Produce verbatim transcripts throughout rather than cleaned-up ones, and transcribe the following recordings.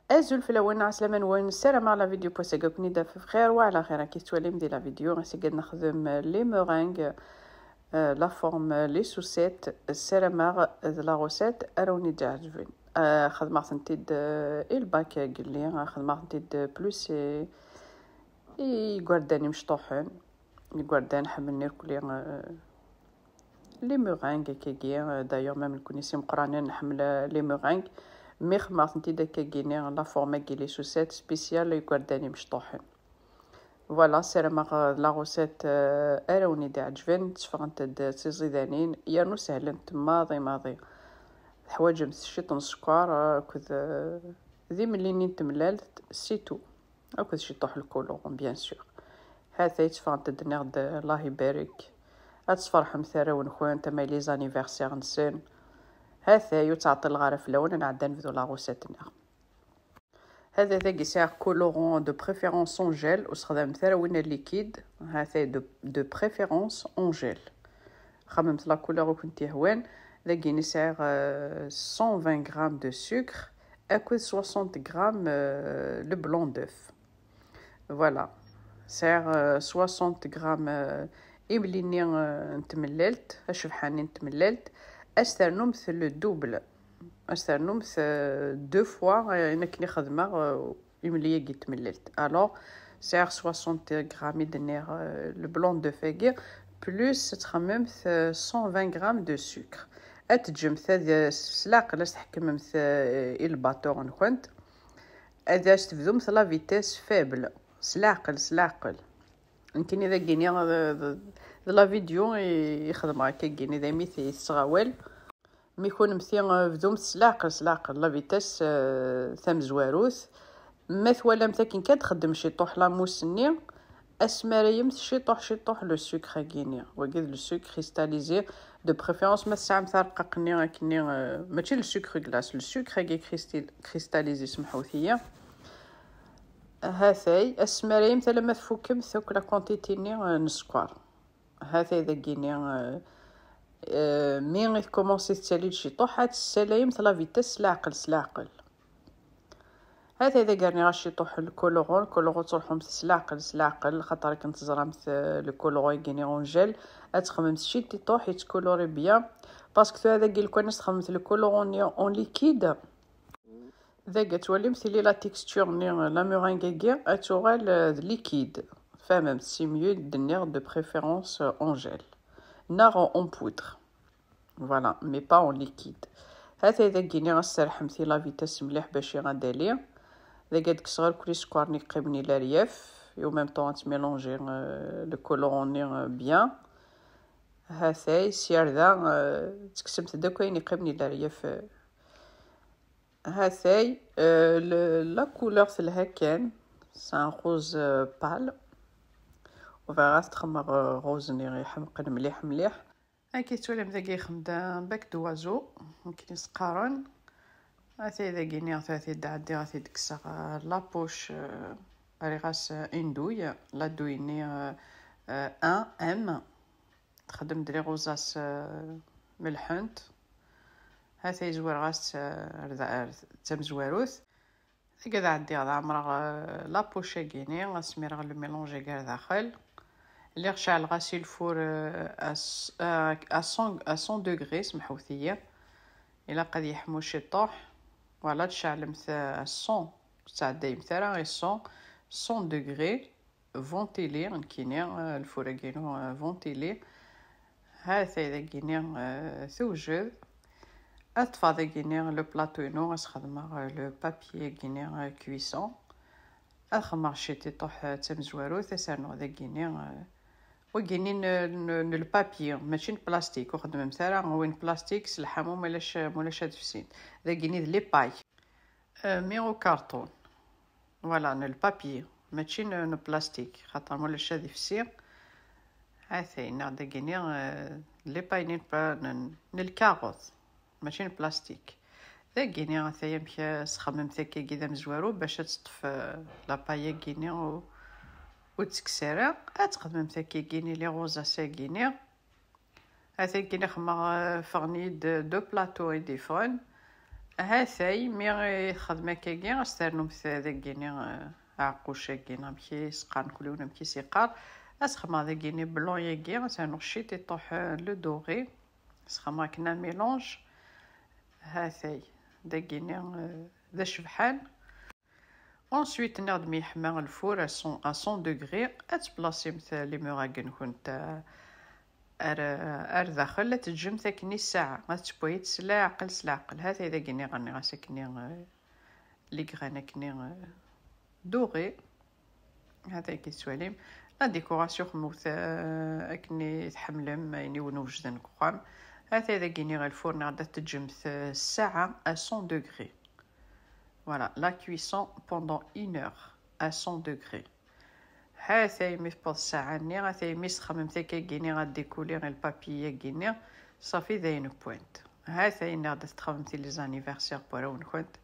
Azul fell-awen, ɛeslama-nwen, ssarameɣ la vidéo n wass-agi ad ken-id-taf bxir wa ɛla xir. Akka tettwalim di la vidéo, ass-agi ad nexdem les meringues, euh, la forme les sucettes, ssarameɣ d la recette ara wen-id-iɛeǧben. Euh, xedmeɣ-tent-id, euh, i lbak gelli, xedmeɣ-tent-id plus i, i igerdan imecṭuḥen. Igerdan ḥemmlen irkelli, euh, les meringues akkagi, euh, d'ailleurs même nekkni s imeqranen nḥemmel, euh, les meringues, mi xedmeɣ-tent-id akkagi-nni la forme-agi les sucettes spécial igerdan imecṭuḥen. Voilà, ssarameɣ, euh, la recette, euh, ara wen-id-iɛeǧben, tteffɣent-d d tiẓidanin, yernu sehlent maḍi maḍi. Teḥwaǧemt ciṭ n sskeṛ, euh, akked, euh, d imlilli n temlalt, c'est tout. Akked ciṭuḥ n lkulur, bien sûr. Hatay tteffɣent-d, nniɣ-d Allah ibarek. Ad tferḥemt arraw-nkent, ama les anniversaires-nsen. Hatay, ur ttɛeṭṭileɣ ara fell-awen, ad nɛeddi ad nebdu la recette-nneɣ. Hatay dagi sɛiɣ colorant de préférence en gel, ur sexdamemt ara win n liquide. Hatay de, de préférence en gel. Xemmemt la couleur i kent-yehwan. Dagi-ni sɛiɣ, euh, cent vingt grammes de sucre akked soixante grammes, euh, le blanc d'œuf. Voilà. Sɛiɣ, euh, soixante grammes, euh, imlilli, euh, n tmellalt, acebḥan-nni n tmellalt. Ad s-ternumt le double. Ad s-ternumt, euh, deux fois, euh, ayen akken i xedmeɣ, euh, imlilli-agi n tmellalt. Alors, sɛiɣ soixante grammes i d-nniɣ, euh, le blanc d'œuf-agi, plus ad txemmemt, euh, cent vingt grammes de sucre. Ad teǧǧemt ad, s leɛqel ad s-tḥekmemt, euh, i lbaṭur-nkent. Ad as-tebdumt la vitesse faible. S leɛqel, s leɛqel. Nekkini dagi-ni, d, d, d la vidéo i, i xedmeɣ akkagi-ni, daymi t-, i tettɣawal. Mi kunemti, eh, bdumt s leɛqel, s leɛqel, la vitesse, eh, tamezwarut. Ma twalamt akken kan txeddem ciṭuḥ la mousse-nni, asmarayemt ciṭuḥ, ciṭuḥ le sucre-agi-ni. Wagi d le sucre cristallisé, de préférence ma tesɛamt arqaq-nni akkenni, eh, mačči le sucre glace, le sucre-agi cristal-, cristallisé, semḥut-iyi. Hatay, asmarayemt alamma tfukemt akk la quantité-nni, eh, n sskeṛ. Hatay dagi-ni, eh, eh, mi i tkumansi tettali-d ciṭuḥ, ad tessalayemt la vitesse s leɛqel, s leɛqel. Hatay dagi rniɣ ciṭuḥ n le colorant, le colorant ttruḥumt s leɛqel, s leɛqel, xaṭer akken teẓramt, eh, le colorant-agi-ni en gel, ad txemmemt ciṭuḥ, yettcolori bien, parce que tura dagi lukan ad txemmemt le colorant-nni en liquide, dagi ad twalim tili la texture-nni, la meringue-agi, ad tuɣal, eh, d liquide. Tfehmemt, c'est mieux d-nniɣ de préférence, euh, en gel. Neɣ en poudre. Voilà, mais pas en liquide. Hatay dagi-ni ad serḥemt i la vitesse mliḥ bac ad d-tali. Dagi ad kkseɣ irkelli sskeṛ-nni yeqqimen i l'aryaf. Et en même temps ad tmélangez, euh, le colorant-nni, euh, bien. Hatay, sya ar da, euh, tekksemt-d akk ayen yeqqimen i l'aryaf, euh, Hatay, euh, le, la couleur telha kan, c'est un rose, euh, pâle. Ur bɣiɣ ad t-xemmeɣ, euh, rose-nni iḥemqen mliḥ mliḥ. Akka tettwalim dagi ixem-d un bec d'oiseau, akken i s-qqaren. Hatay dagi-ni, hatay d-ɛeddiɣ, hatay d-kkseɣ, euh, la poche, euh, rriɣ-as, euh, une douille, la douille-nni, euh, euh, un M. Texdem-d les rosas, euh, melḥent. Hatay zwareɣ-as, euh, ar da-, ar d tamezwarut. Dagi ad ɛeddiɣ ad ɛemreɣ, euh, la poche-agi-ni, ad smireɣ le mélange-agi ar daxel. Lliɣ ceɛleɣ-as i lfur, euh, à s-, à, à cent, à cent degrés, semḥut-iyi. Ilaq ad yeḥmu ciṭuḥ. Voilà, tceɛlemt, euh, à cent, ur tettɛeddayemt ara i cent, cent degrés. Ventilé, nekkini, euh, lfur-agi-inu, euh, ventilé. Hatay dagi-ni, euh, tewjed. Ad ṭṭfeɣ dagi-ni le plateau-inu, ad s-xedmeɣ, euh, le papier-agi-ni, euh, cuisson. Ad xedmeɣ ciṭuḥ, euh, d tamezwarut, ad s-rnuɣ dagi-ni, euh, wagi-ni n, n, n le papier, mačči n plastique, ur xeddmemt ara win n plastique s lḥamu, ma ulac, ma ulac ad fsin. Dagi-ni d les pailles. Euh, mi au carton. Voilà, n le papier, mačči n, n plastique, xaṭer ma ulac ad ifsi. Hatay, neɣ dagi-ni, euh, les pailles n, n, n lkaɣeḍ, mačči n plastique. Dagi-ni, hatay amek, euh, sxemmemt akkagi d amezwaru bac ad teṭṭef, euh, la paille-agi-ni u, ur d-tekkes ara. Ad txedmemt akkagi-ni les rosas-agi-ni. Hatay akken i xemmeɣ, euh, ffɣen-iyi-d deux plateaux i d-yeffɣen. Hatay, mi i txedmem akkagi, ad s-ternumt dagini, eh, aɛeqquc-agi, neɣ amek i s-qqaren kulliwen, amek i s-yeqqar. Ad s-xedmeɣ dagini blanc-agi, ad s-rnuɣ ciṭ iṭuḥ, eh, le doré. Ad s-xedmeɣ akken un mélange. Hatay, dagini, eh, d acebḥan. Ensuite, nniɣ-d mi yeḥma lfur à cent, à cent degrés, ad tplaṣimt les meringues-nkent, eh, ar, ar daxel, ad teǧǧemt akken i ssaɛa, ad tewwayet s leɛqel, s leɛqel. Hatay dagini rniɣ-as akken, eh, les graines akken, eh, doré. Hatay ki tettwalim. La décoration xemmet, eh, akken i tḥemmlem, ayen i wen-wejden deg uxxam. Hatay dagini ɣer lfur, neɣ ad teǧǧemt, eh, ssaɛa à cent degrés. Voilà, la cuisson pendant une heure à cent degrés. Hatay mi tewweḍ ssaɛa-nni, hatay mi s-txemmemt akkagi-nni, ad décoller le papier-agi-nni, ṣafi d ayen n point. Hatay nniɣ-d ad txedmemt les anniversaires n warraw-nkent,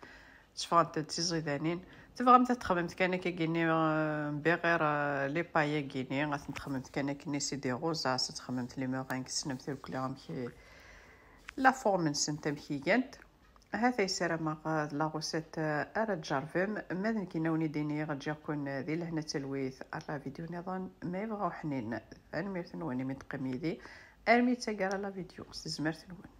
tteffɣent-d d tiẓidanin. Tebɣamt ad txedmemt kan akkagi-nni, euh, mbiɣir, euh, les pailles-agi-nni, ad tent-txedmemt kan akkenni, c'est des rosas, ad txedmemt les meringues, tessnemt irkelli amek i, la forme-nsent amek i gant. Hatay, ssarameɣ d la recette ara tjerrbem. Ma d nekkini, ad wen-d-iniɣ ǧǧiɣ-ken di lehna d talwit ar la vidéo nniḍen, ma yebɣa uḥnin. Tanemmirt-nwen imi d-teqqim yid-i armi d taggara la vidéo, s tezmert-nwen.